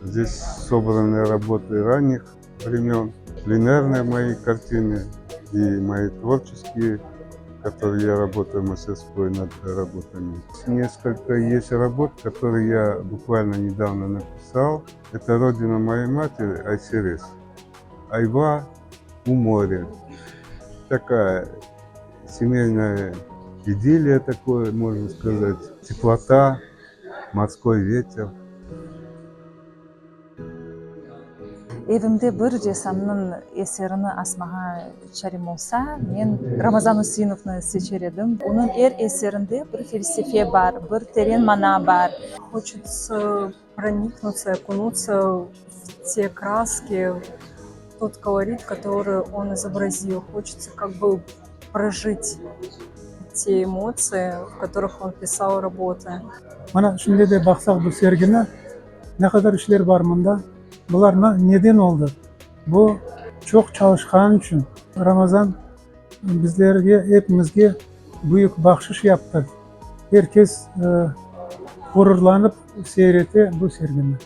Здесь собраны работы ранних времен, пленэрные мои картины и мои творческие, которые я работаю в мастерской над работами. Несколько есть работ, которые я буквально недавно написал. Это родина моей матери, Айсерес. Айва у моря. Такая семейная идиллия такое, можно сказать. Теплота, морской ветер. Evimde bir ressamnıñ eserini asmağa çarem olsa, men Ramazan Useinovnı seçer edim. Onıñ er eserinde bir felsefe bar, bir teren mana bar. Хочется проникнуться и окунуться в те краски, в тот колорит, который он изобразил. Хочется как бы прожить те эмоции, в которых он писал работы. Mana şimdi de baqsaq bu sergini, ne qadar işler bar mında. Bular neden oldı? Bu çoq çalışqanı içün. Ramazan bizlerge, epimizge büyük bahşış yaptı. Er kes ğururlanıp seyir ete bu sergini.